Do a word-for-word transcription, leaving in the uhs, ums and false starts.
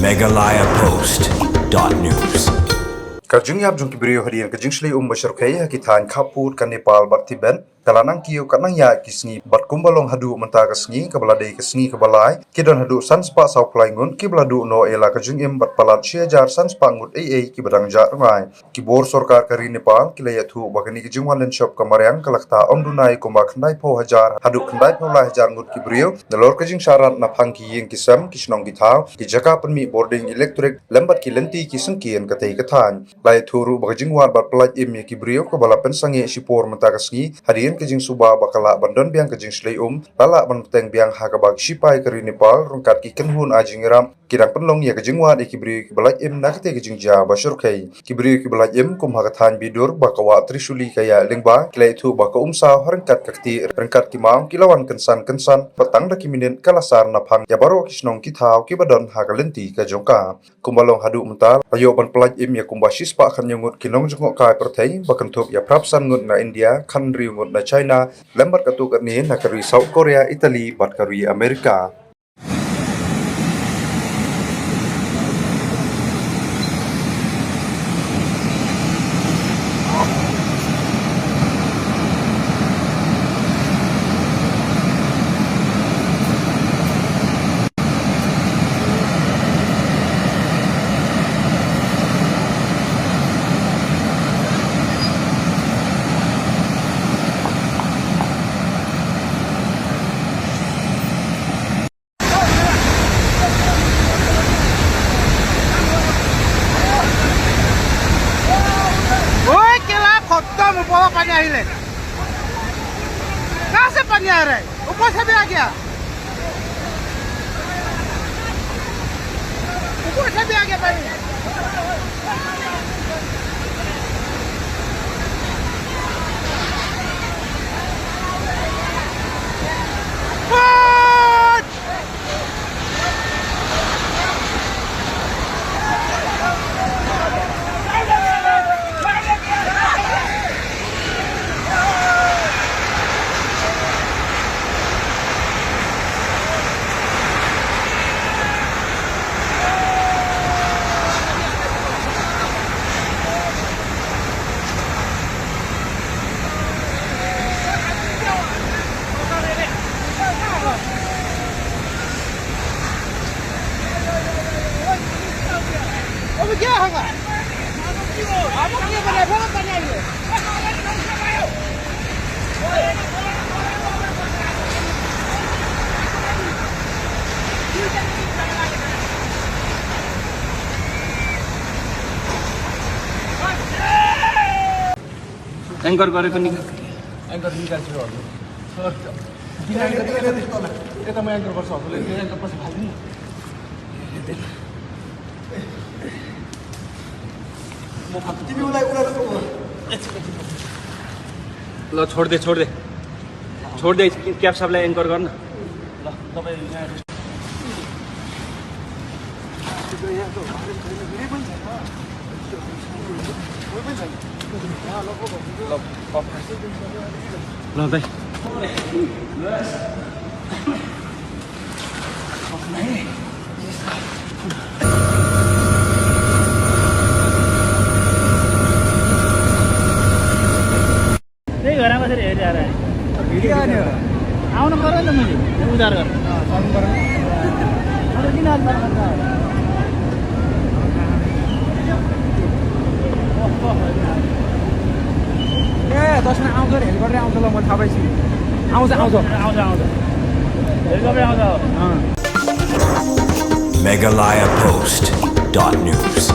Meghalaya Post dot news. Ka jingïap jong ki briew hadien ka jingshlei um ba shyrkhei ha ki thaiñ khappud ka Nepal bad Tibet ka la nang kiew ka nang ïaid ki sngi bad kumba long haduh mynta ka sngi kaba la dei ka sngi kaba lai, ki don haduh san spah saw phew lai ngut kiba la duh noh ïa la ka jingim bad palat shi hajar san spah ngut ei ei kiba dang jah rngai. Ki bor sorkar ka ri Nepal ki la ïathuh ba kane ka jingwan lynshop ka mariang ka la ktah ym duna ïa kumba khyndai phew hajar haduh khyndai phew lai hajar ngut ki briew nalor ka jingshah rat naphang ki ïing ki sem, ki shnong ki thaw, ki jaka pynmih bording elektrik lem bad ki lynti ki syngkien katei ka thaiñ. La ïathuh ruh ba ka jingwad bad pyllait im ïa ki briew kaba la pynsangeh shipor mynta ka sngi hadien ka jingsuba ba ka lah ban don biang ka jingshlei um, la lah ban bteng biang ha kaba ki shipai ka ri Nepal ryngkat ki kynhun ai jingïarap ki dang pynlong ïa ka jingwad ïa ki briew kiba lait im na katei ka jingjia ba shyrkhei. Ki briew kiba lait im kum ha ka thaiñ Bidur ba ka wah Trishuli ka ïaid lyngba, ki la ïathuh ba ka umsaw ha ryngkat ka ktieh ryngkat ki maw ki la wan kynsan kynsan bad tang da ki minit ka la sar naphang ïa baroh ki shnong ki thaw kiba don ha ka lynti ka jong ka. Kumba long haduh mynta la ïoh ban pyllait im ïa kumba shi spah khathynñiew ngut ki nongjngohkai pyrthei ba kynthup ïa phra phew san ngut na India, khathynriew ngut na China lem bad katto katne na ka ri South Korea, Italy bad ka ri America. ओए, केला खत्म, ऊपर पानी आ रहा है। कहाँ से पानी आ रहा है? ऊपर से भी आ गया। ऊपर से भी आ गया पानी। एंकर गरेको निकाल। एंकर निकाल्छु हजुर। सर, यता म एंकर गर्छु हजुरले, त्यो एंकर पछि फाल्दिनु। म फाल्छु। तिमी उसलाई, उसलाई, उसलाई ल, छोड्दे, छोड्दे। छोड्दे, क्याप साहबलाई एंकर गर्न। ल, तपाईँ यहाँ ल, दाइ। नहीं, घर में से रेड जा रहा है। वीडियो आने वाला। आओ ना, करो ना मुझे, उधार कर। हाँ, चालू करो। अरे, दिन आज बात करता है। ए, दस मिनट आउँछ अरे, हेलिकप्टर आउँछ ल, म थाहा पाइछु। आउँछ, आउँछ। आउँछ, आउँछ। हेलिकप्टर आउँछ। अँ। Meghalaya Post dot news.